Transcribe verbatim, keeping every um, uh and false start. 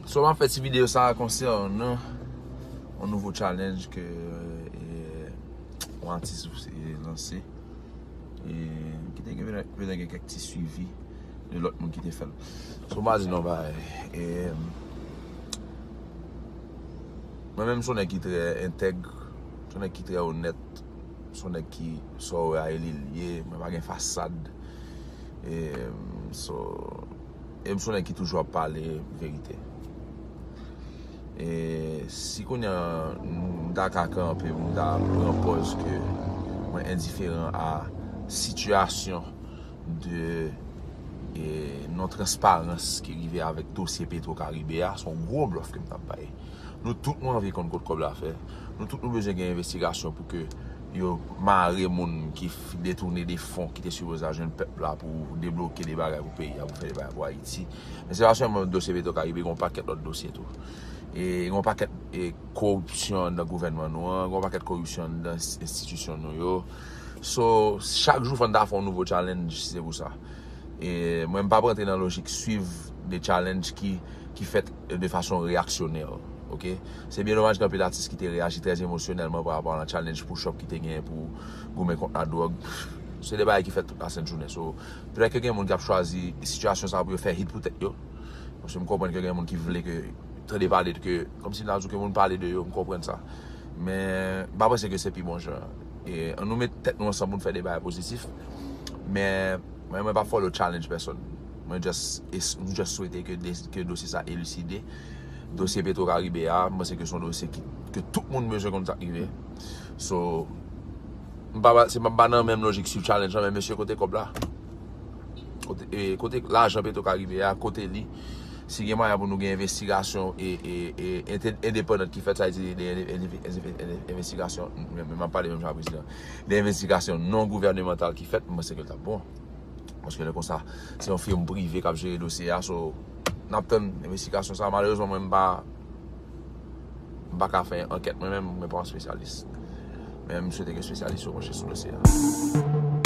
So, m ap fè ti videyo sa a konsènan yon nouvo challenge ke, e, yon atis, e, lanse. E, ki te gen, genlè gen kèk ti swivi de lòt moun ki te fè l. So, m pa di non bagay. E, mwen menm, m se yon nèg ki trè entèg, m se yon nèg ki trè onèt, m se yon nèg ki, sa w wè a, e li l ye, mwen pa gen fasad. E, so, e m se yon nèg ki toujou ap pale verite. E si kounye a m ta ka kanpe, m ta pran pòz ke mwen endiferan a sitiyasyon de, e, non transparans ki rive avèk dosye Petro Caribe a, se yon gwo blòf ke m t ap bay. Nou tout nou anvi konn kot kòb la fè. Nou tout nou bezwen gen envestigasyon pou ke yo mare moun ki f- detounen de fon ki te sipoze a jwenn pèp la pou debloke de bagay pou peyi a, pou fè de bagay pou Ayiti. Men se pa sèlman dosye Petro Caribe, gen yon pakèt lòt dosye tou. E gen yon pakèt, e, koripsyon anndan gouvènman nou an, gen yon pakèt koripsyon anndan s- enstitisyon nou yo. So, chak jou fò n ta fè yon nouvo challenge si se pou sa. E mwen, m p ap rantre nan lojik swiv de challenge ki, ki fèt de fason reyaksyonè. Ok? Se byen domaj gen anpil atis ki te reyaji trè emosyonèlman pa rapò a challenge push up ki te genyen pou goumen kont ladwòg. Se de bagay ki fèt tout lasent jounen. So, petèt ke gen moun k ap chwazi sitiyasyon sa pou yo fè hit pou tèt yo. Paske m konprann ke gen moun ki vle ke tande pale ke, kòmsi m ta di ke moun pale de yo, m konprann sa. Men m pa panse ke se pi bon jan. E ann nou met tèt nou ansanm pou n fè de bagay pozitif. Men mwen, mwen pa follow challenge pèsòn. Mwen just, es- m just swete ke, de- ke dosye sa eliside. Dosye Petro Caribe a, m panse ke se yon dosye ki, ke tout moun bezwen konn sa k rive. So, m pa, se m pa nan menm lojik swiv challenge la, men mesye, kote kòb la? Kote, e, kote lajan Petro Caribe a, kote li? Si gen mwayen pou nou gen envestigasyon e, e, e, ente- endepandan ki fèt, sa vle di de enve- enve- enve- envestigasyon, men men m ap pale menm jan a prezidan, de envestigasyon non gouvènemantal ki fèt, m panse ke l t ap bon. Paske lè konsa, se yon fim prive k ap jere dosye a, so, n ap tann envestigasyon sa. Malerezman, mwen, m pa, m pa ka fè ankèt mwen menm, mwen pa yon espesyalis. Men m swete ke espesyalis yo panche sou dosye a.